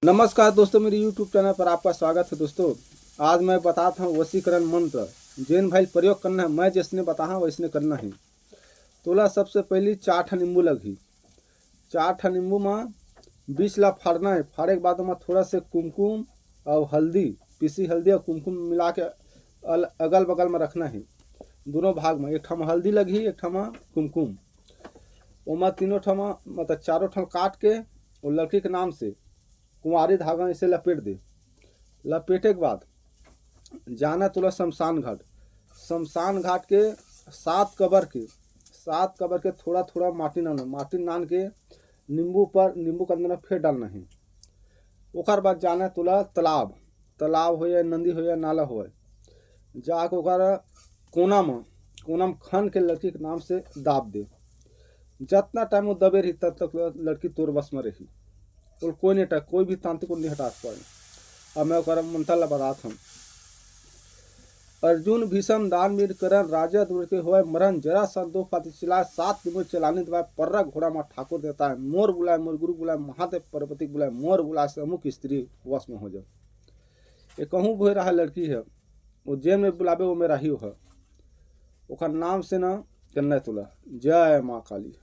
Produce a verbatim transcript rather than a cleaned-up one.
नमस्कार दोस्तों, मेरे YouTube चैनल पर आपका स्वागत है। दोस्तों, आज मैं बताता हूँ वशीकरण मंत्र, जेन भाई प्रयोग करना है, मैं जैसने बताहा वैसने करना है। तोला सबसे पहली चार ठन नींबू लगही। चार ठन नींबू में बीच ला फाड़ना है। फाड़े के बाद ओमा थोड़ा से कुमकुम और हल्दी, पीसी हल्दी और कुमकुम मिला के अल-, अगल बगल में रखना है। दोनों भाग में, एक ठा में हल्दी लगही, एक ठा में कुमकुम। ओमा तीनों ठा में, मतलब चारों ठा काट के वो लड़की के नाम से कुंवारी धागा ऐसे लपेट दे। लपेटे के बाद जाना तोला शमशान घाट। शमशान घाट के सात कबर के, सात कबर के थोड़ा थोड़ा माटी नान, माटी नान के नींबू पर, नींबू के अंदर में फेर डालना है। ओकर बाद जाना तोला तालाब, तालाब हो या नदी हो या नाला हो, जाके ओकर कोना में, कोना में खन के लड़की के नाम से दाब दे। जतना टाइम वो दबे रही, तब तक लड़की तोर बस में रही। और कोई नहीं टक, कोई भी तांत्रिक को नहीं हटा पाए। अब मैं ओकर मंत्र ला बतात हूँ। अर्जुन भीषम दानवीर करण, राजा दुर्योधन के होय मरण, जरासंध दो पाती चिल्लाय, सात दिनों चलानी दबाय, पर्रा घोड़ा मा ठाकुर देवता है, मोर बुलाय, मोर गुरु बुलाय, महादेव पार्वती बुलाय, मोर बुलाय से अमुक स्त्री वश में हो जाओ। ये कहूँ भोय रहा लड़की है, वो जेन में बुलावे वो मेरा ही है। ओकर नाम से ना करना है तोला। जय माँ काली।